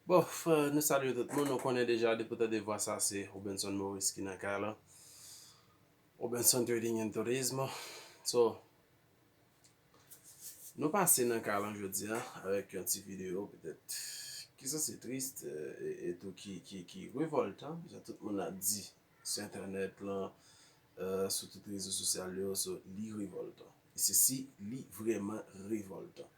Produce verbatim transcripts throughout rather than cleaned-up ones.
Bon, frè, nou salye tout moun. Nou konnen deja, depi w tande vwa sa, se Robenson Maurice ki nan kay la. Robenson Trading and Tourism. So, nou pase nan kay la jodi a avèk yon ti videyo, petèt, ki sanse tris, e, e tou ki, ki, ki revòltan. Jan tout moun ap di sou entènèt lan, e, sou tout rezo sosyal yo, so, li revòltan. E se si li vrèman revòltan.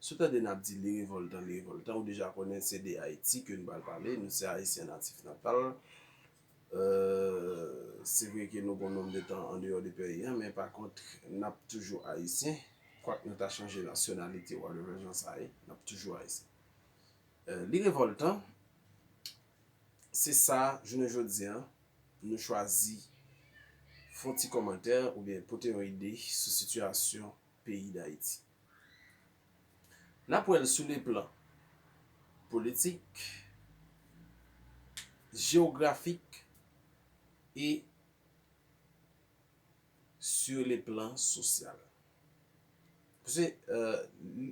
Si w tande n ap di li revòltan, li revòltan, ou deja konnen se de Ayiti ke n pral pale, nou se Ayisyen natif natal. E, se vre ke nou gon nonm de tan andeyò de peyi a, men pa kont, n ap toujou Ayisyen, kwak nou ta chanje nasyonalite, whatever jan sa ye, n ap toujou Ayisyen. E, li revòltan, se sa, jounen jodi a, nou chwazi fè yon ti kòmantè oubyen pote yon ide sou sitiyasyon peyi Dayiti. N ap wè l sou le plan politik, jewografik e sur le plan sosyal. Paske, e,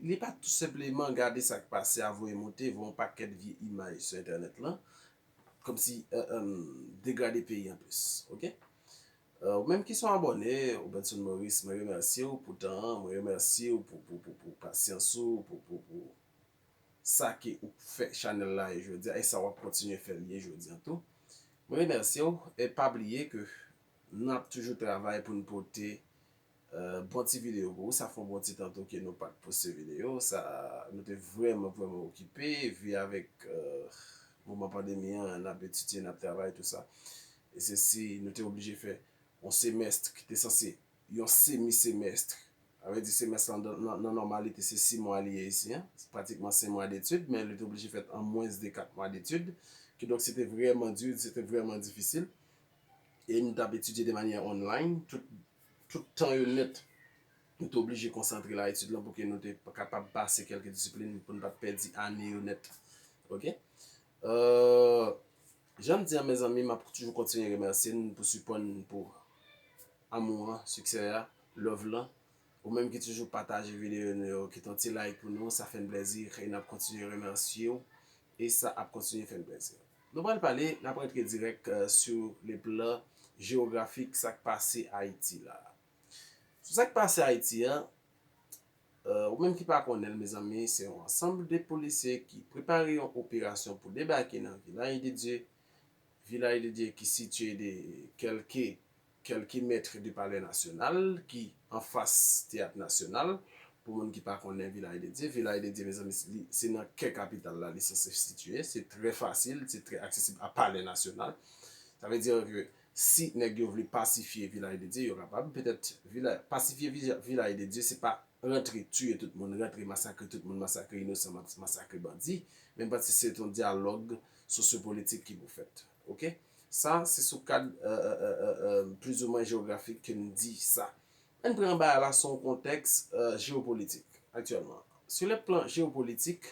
li pa tou senpleman gade sa k pase a voye monte, voye yon pakèt vye imaj sou entènèt lan, kòmsi, e, e, degrade peyi an plis, oke? E, ou menm ki se yon abòne, Robenson Maurice, mwen remèsye w pou tan an, mwen remèsye w pou, pou, pou, pou pasyans ou, pou, pou, pou sa ke ou fè chanèl la ye jodi a, e sa w ap kontinye fè l ye jodi a tou. Mwen remèsye w, e pa bliye ke n ap toujou travay pou n pote, e, bon ti videyo pou ou. Sa fè yon bon ti tan tou ke nou pa t poste videyo. Sa, nou te vrèman, vrèman okipe, vi avèk, e, moman pandemi an, n ap etidye, n ap travay, tou sa. E se si nou te oblije fè yon semèst ki te sanse yon semi semèst. Sa vle di semèst lan nan, nan, nan nòmalite se sis mwa li ye isi, en. Se pratikman senk mwa detid, men li te oblije fèt an mwens de kat mwa detid. Kidonk se te vrèman di, se te vrèman difisil. E nou t ap etidye de manyè online. Tout, tout tan yo nèt, nou te oblije konsantre la etid lan pou ke nou te kapab pase kèlke disiplin, pou nou pa t pèdi ane yo nèt. Oke? E, jan m di a, mezanmi, m ap toujou kontinye remèsye n pou sipò n, pou amou an, siksè a, love lan. Ou menm ki toujou pataje videyo nou yo, kite yon ti like pou nou, sa fè n plèzi, e n ap kontinye remèsye w, e sa ap kontinye fè n plèzi. Nou pral pale, n ap rantre dirèk, e, sou le plan jewografik, sa k pase Ayiti la. Sou sa k pase Ayiti a, e, ou menm ki pa konnen l, mezanmi, se yon ansanm de polisye ki prepare yon operasyon pou debake nan Vilaj de Dye. Vilaj de Dye ki sitiye de kèlke, kèlke mèt de Palè Nasyonal, ki anfas Teyat Nasyonal. Pou moun ki pa konnen Vilaj de Dye, Vilaj de Dye, mezanmi, li, se nan kè kapital la li sanse sitiye. Se trè fasil, se trè aksesib a Palè Nasyonal. Sa vle di ke si nèg yo vle pasifye Vilaj de Dye, yo kapab. Petèt, vila-, pasifye Vila-, Vilaj de Dye, se pa rantre tiye tout moun, rantre masakre tout moun, masakre inosan, mas-, masakre bandi, men m panse se yon dyalòg sosyopolitik ki pou fèt. Oke? Sa, se sou kad, e, e, e, e, e, plizoumwen jewografik ke n di sa. Ann pran bagay la sou yon kontèks, e, jewopolitik aktyèlman. Sou le plan jewopolitik,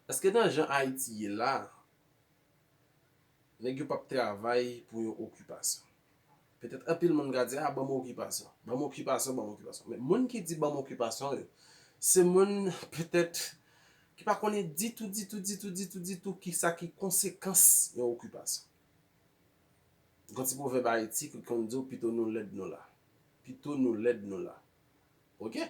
èske nan jan Ayiti ye la, nèg yo p ap travay pou yon okipasyon? Petèt anpil moun ka di, "A, ban m okipasyon. Ban m okipasyon, ban m okipasyon." Men moun ki di, "Ban m okipasyon," yo, se moun petèt ki pa konnen ditou, ditou, ditou, ditou, ditou ki sa ki konsekans yon okipasyon. Gon ti pwovèb Ayiti ki konn di w, "Pito nou lèd nou la." Pito nou lèd nou la. Oke?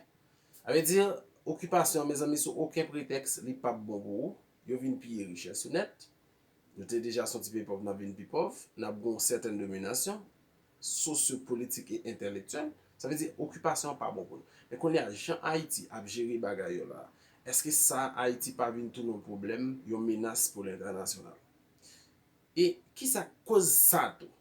Sa vle di, okipasyon, mezanmi, sou okenn pretèks, li p ap bon pou ou. Yo vin piye richès ou nèt. Nou te deja soti pi pòv, n ap vin pi pòv. N ap gen yon sètèn dominasyon sosyopolitik e entèlektyèl. Sa vle di, okipasyon an pa bon pou nou. Men kounye a, jan Ayiti ap jere bagay yo la, èske sa Ayiti pa vin tounen yon pwoblèm, yon menas pou lentènasyonal? E kisa k koz sa tou?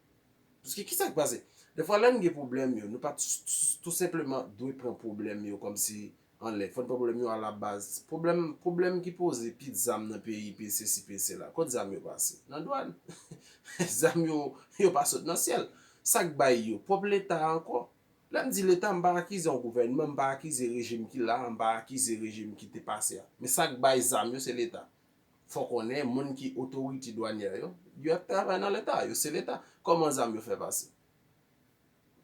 Paske kisa k pase? Defwa lè n gen pwoblèm yo, nou pa t-, t-, tou senpleman dwe pran pwoblèm yo kòmsi anlè. Fò n pran pwoblèm yo alabaz. Pwoblèm, pwoblèm ki poze, pit zam nan peyi, pit sesi, pit sela. Kot zam yo pase? Nan dwàn. Zam yo, yo pa sot nan syèl. Sa k bay yo? Pwòp Leta a ankò. Lè m di Leta, m pa akize yon gouvènman, m pa akize rejim ki la, m pa akize rejim ki te pase a. Men sa k bay zam yo, se Leta. Fò konnen, moun ki otorite dwanyè yo, yo ap travay nan Leta, yo se Leta. Kòman zam yo fè pase?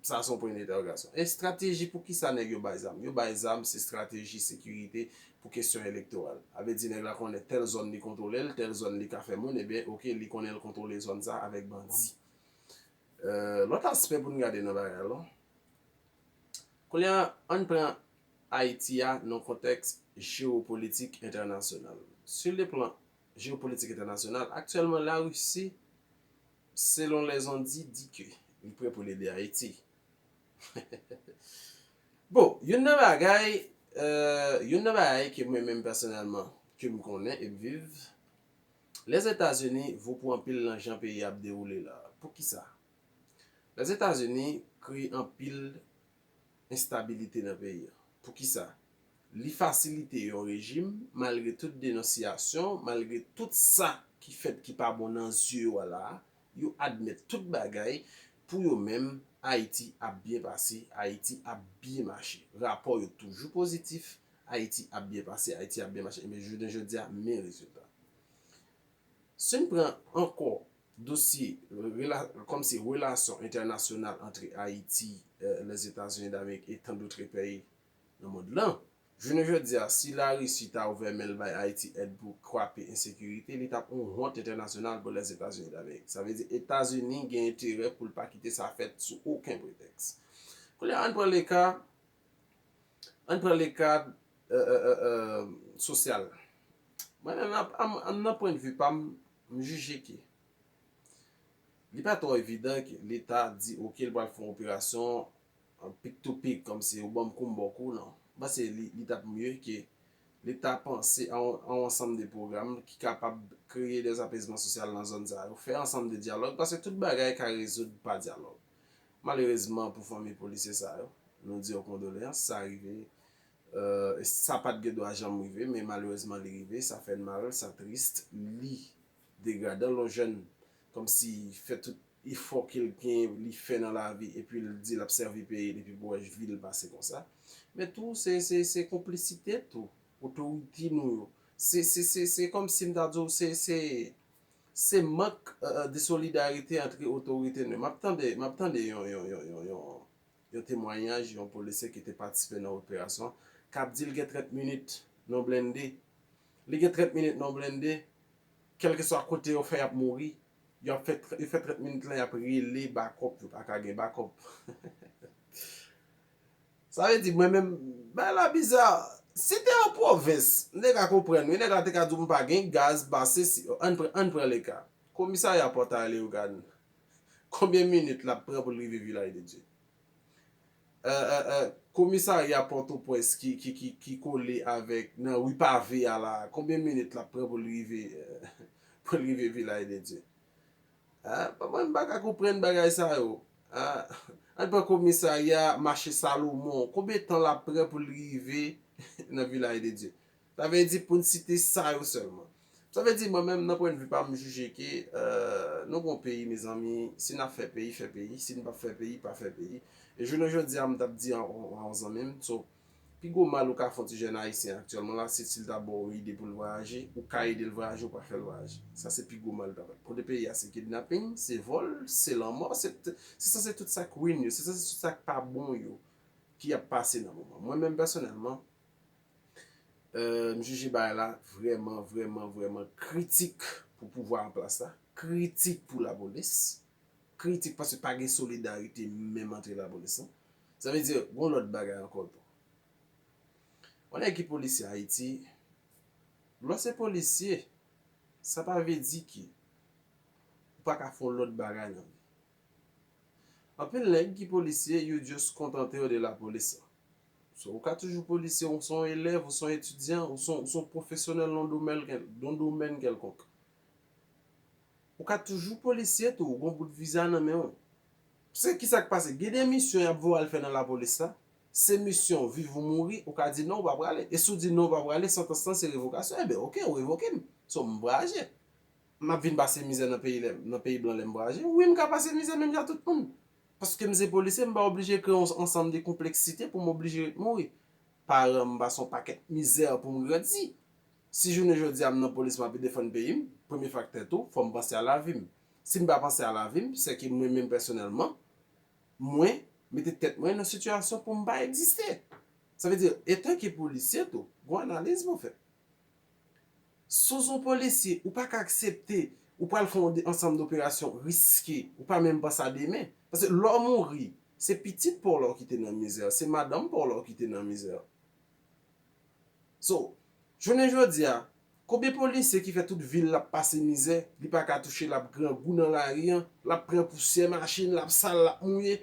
Sa se yon pwen dentèwogasyon. Estrateji, poukisa nèg yo bay zam? Yo bay zam, se estrateji sekirite pou kesyon elektoral. A vle di nèg la konnen tèl zòn li kontwole l, tèl zòn li ka fè moun, ebyen, oke, li konnen l kontwole zòn sa avèk bandi. Euh, lòt aspè pou n gade nan bagay la. Kounye a, ann pran Ayiti a nan kontèks jewopolitik entènasyonal. Sou le plan jewopolitik entènasyonal, aktyèlman, Larisi, selon lèzondi, di ke li prè pou l ede Ayiti. Bon, youn nan bagay, euh, youn nan bagay ke mwen menm pèsonèlman, ke m konnen e m viv, Lèzetazini vo pou anpil nan jan peyi a ap dewoule la. Poukisa? Lèzetazini kreye anpil enstabilite nan peyi a. Poukisa? Li fasilite yon rejim, malgre tout denonsyasyon, malgre tout sa ki fèt ki pa bon nan zye yo a la, yo admèt tout bagay, pou yo menm, Ayiti ap byen pase, Ayiti ap byen mache. Rapò yo toujou pozitif, Ayiti ap byen pase, Ayiti ap byen mache. Ebyen, jounen jodi a, men rezilta. Si n pran ankò dosye, rela, kòmsi relasyon entènasyonal antre Ayiti, euh, Lèzetazini Damerik e tandotre peyi nan mond lan, jounen jodi a, si Larisi ta ouvè men l bay Ayiti èd pou kwape ensekirite, li t ap yon wont entènasyonal pou Lèzetazini Damerik. Sa vle di Etazini gen enterè pou l pa kite sa fèt sou okenn pretèks. Kounye a, ann pran le ka, ann pran le ka, euh, euh, euh, euh, sosyal. Mwen menm, an, an, an, nan pwennvi pa m, m jije ke li pa twò evidan ke Leta di, oke, l pral fè yon operasyon, euh, pik to pik, kòmsi ou ban m kou m ba w kou, non. M panse li, li t ap mye ke Leta panse a yon, a yon ansanm de pwogram ki kapab kreye dè apezman sosyal nan zòn sa yo, fè ansanm de dyalòg, paske tout bagay ka rezoud pa dyalòg. Malerezman pou fanmi polisye sa yo, nou di yo kondoleyans, sa rive. Euh, e sa pa t gen dwa janm rive, men malerezman li rive, sa fè n mal, sa tris, li degradan. Lè yon jèn kòmsi fè tout efò ke l gen, li fè nan lavi, epi l di l ap sèvi peyi l, epi pou wè vi l pase konsa. Men tou, se, se, se konplisite tou, otorite nou yo. Se, se, se, se kòmsi m ta di w, se, se, se mank, euh, euh, de solidarite antre otorite nou yo. M ap tande, m ap tande yon, yon, yon, yon, yon, yon temwayaj yon polisye ki te patisipe nan operasyon, k ap di l gen trant minit nan blende. Li gen trant minit nan blende, kèlkeswa kote yo fè y ap mouri, y ap fè, yo fè trant minit lan, y ap rele bakòp, yo pa ka gen bakòp. Sa vle di, mwen menm, bagay la biza. Si te yon pwovens, m te ka konprann, wi, nèg la te ka di w m pa gen gaz, pase si, ann pran, ann pran le ka. Komisarya Pòtay Leyogàn, konbyen minit l ap pran pou l rive Vilaj de Dye? Euh, euh, euh, komisarya Pòtoprens ki, ki, ki, ki kole avèk nan ri Pave a la, konbyen minit l ap pran pou l rive, euh, pou l rive Vilaj de Dye? Ah, pa mwen, m pa ka konprann bagay sa yo. Ah, ann pran komisarya Mache Salomon, konbyen tan l ap pran pou l rive nan Vilaj de Dye? Sa vle di pou n site sa yo sèlman. Sa vle di mwen menm nan pwennvi pa m, m jije ke, euh, nou gon peyi, mezanmi, si n ap fè peyi, fè peyi, si n p ap fè peyi, pa fè peyi. E jounen jodi a, m t ap di a, a, a yon zanmi m, so, pi gwo mal ou ka fè yon ti jèn ayisyen aktyèlman la, se si l ta ba w yon ide pou l vwayaje, ou ka ede l vwayaje, ou pa fè l vwayaje. Sa se pi gwo mal ou ta fè. Kote peyi a, se kidnaping, se vòl, se lanmò, se, se sanse tout sa k win yo, se sanse tout sa k pa bon yo ki ap pase nan moman. Mwen menm pèsonèlman, euh, m jije bagay la vrèman, vrèman, vrèman kritik pou pouvwa an plas la, kritik pou lapolis, kritik paske pa gen solidarite menm antre lapolis lan. Sa vle di, gon lòt bagay ankò tou. Yon nèg ki polisye Ayiti, lè w se polisye, sa pa vle di ke ou pa ka fè yon lòt bagay nan vi. Anpil nèg ki polisye, you just kontante yo de lapolis lan. So, ou ka toujou polisye, ou se yon elèv, ou se yon etidyan, ou se yon, ou se yon pwofesyonèl nan yon domèn kèl-, nan yon domèn kèlkonk. Ou ka toujou polisye tou, ou gon bout viza nan men w. Se kisa k pase? Gen de misyon y ap voye w al fè nan lapolis la. Se misyon viv ou mouri, ou ka di non, ou pa prale. E si w di non, ou pa prale, santans lan se revokasyon. Enben, oke, ou revoke m. So, m vwayaje. M ap vin pase mizè nan peyi lè, nan peyi blan lè m vwayaje? Wi, m ka pase mizè menm jan ak tout moun. Paske m se polisye, m pa oblije kreye yon ansanm de konpleksite pou m oblije ret mouri. Paran m pase yon pakèt mizè pou m grandi. Si jounen jodi a m nan polis, m ap defann peyi m, premye faktè tou, fò m panse a lavi m. Si m pa panse a lavi m, sèke mwen menm pèsonèlman, mwen, mete tèt mwen nan sitiyasyon pou m pa egziste. Sa vle di, antanke polisye tou, gon analiz pou fè. Si w se yon polisye, ou pa ka aksepte ou pral fè yon ansanm doperasyon riske, ou pa menm panse a demen. Paske lè w mouri, se pitit pa w la w kite nan mizè, se madanm pa w la w kite nan mizè. So, jounen jodi a, konbyen polisye ki fè tout vi l l ap pase mizè, li pa ka touche, l ap grangou nan lari a, l ap pran pousyè machin, l ap sal, l ap mouye,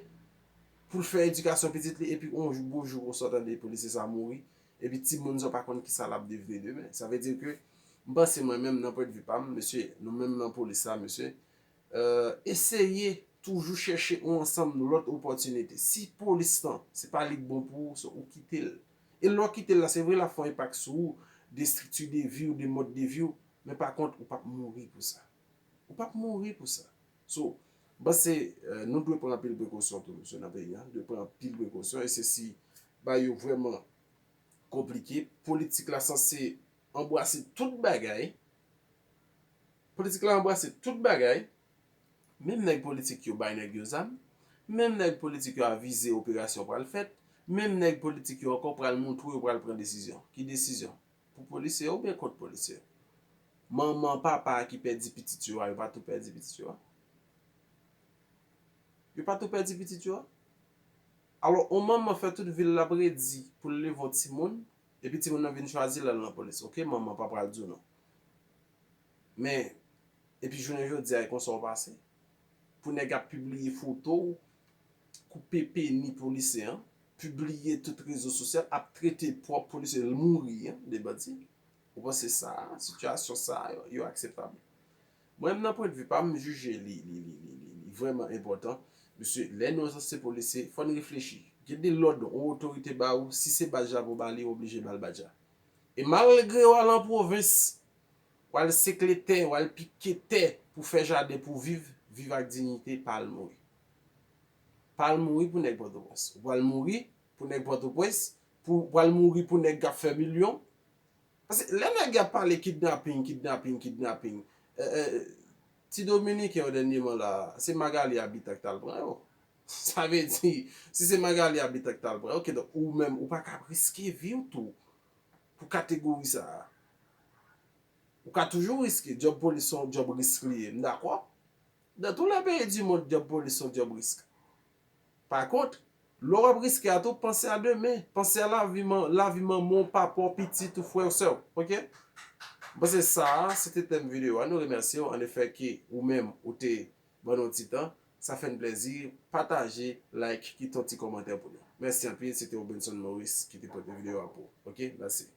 pou l fè edikasyon pitit li, epi yon jou, bon jou konsa w tande polisye sa mouri, epi timoun sa w pa konn kisa l ap devni demen. Sa vle di ke, m panse mwen menm nan pwennvi pa m, mesye, nou menm nan polis la, mesye, eseye toujou chèche yon ansanm lòt opòtinite. Si polis lan, se pa li k bon pou ou, so ou kite l. E lè w kite l la, se vre l ap fè yon enpak sou ou, de estrikti de vi w, de mòd de vi w, men pa kont, ou p ap mouri pou sa. Ou p ap mouri pou sa. So, m panse, nou dwe pran anpil prekosyon tou, mesye, nan peyi a. Dwe pran anpil prekosyon, e se si bagay yo vrèman konplike. Politik la sanse anbrase tout bagay. Politik la anbrase tout bagay. Menm nèg politik yo bay nèg yo zam. Menm nèg politik yo avize operasyon pral fèt. Menm nèg politik yo ankò pral montre yo pral pran desizyon. Ki desizyon? Pou polisye yo oubyen kont polisye yo? Manman, papa a ki pèdi pitit yo a, yo pa tou pèdi pitit yo a? Yo pa tou pèdi pitit yo a? Alò, yon manman fè tout vi l l ap redi pou l leve yon timoun, epi timoun nan vin chwazi l al nan polis. Oke, manman pa pral di w non. Men, epi jounen jodi a, e konsa w pase. Pou nèg ap pibliye foto w, koupe peni polisye an, pibliye tout rezo sosyal, ap trete pwòp polisye, l mouri, an, de bandi. Ou panse sa, sitiyasyon sa yo, yo akseptab? Mwen menm nan pwennvi pa m, m jije li, li, li, li, li, li vrèman enpòtan. Mesye, lè nou sanse polisye, fò n reflechi. Gen de lòd yon otorite ba ou, si se badj la pou ba li, ou oblije ba l badj la. E malgre w al an pwovens, w al sekle tè, w al pike tè pou fè jaden pou viv, viv ak diyite, pa al mouri. Pa al mouri pou nèg Pòtoprens. Ou pral mouri pou nèg Pòtoprens, pou, pral mouri pou nèg k ap fè milyon. Paske lè nèg y ap pale kidnaping, kidnaping, kidnaping, eh, eh, ti Dominiken yo dènyèman la, se Magali Habitat k t al pran yo. Sa vle di, si se Magali Habitat k t al pran yo, oke, donk ou menm, ou pa ka riske vi w tou pou kategori sa a. Ou ka toujou riske, djòb polis se yon djòb risk li ye, m dakò. Dans tous les pays du monde, djòb polis se yon djòb risk. Pa kont, lè w ap riske a tou, panse a demen, panse a lavi man-, lavi manman w, papa w, pitit ou, frè w, sè w, oke? M panse sa a, se te tèm videyo a. Nou remèsye w, an efè ke ou menm, ou te ban nou ti tan. Sa fè n plèzi. Pataje, like, kite yon ti kòmantè pou nou. Mèsi anpil, se te Robenson Maurice ki te pote videyo a pou ou. Oke? Mèsi.